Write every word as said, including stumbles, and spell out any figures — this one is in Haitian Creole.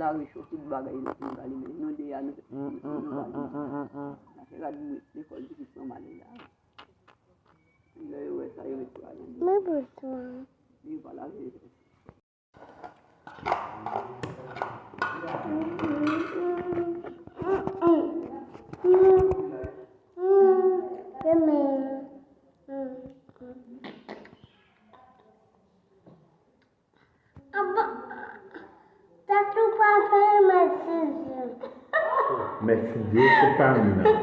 Mari cho tout bagay li pou nou gade, men nou de a nou nou gade. N ap gad lekòl pitit mwen ale la. Lè yo wè sa, yo met yo ale. Men poutwa. Yo pa lave yo. Tatou pa fè mèsi Dye. Mèsi Dye, se pa m nan.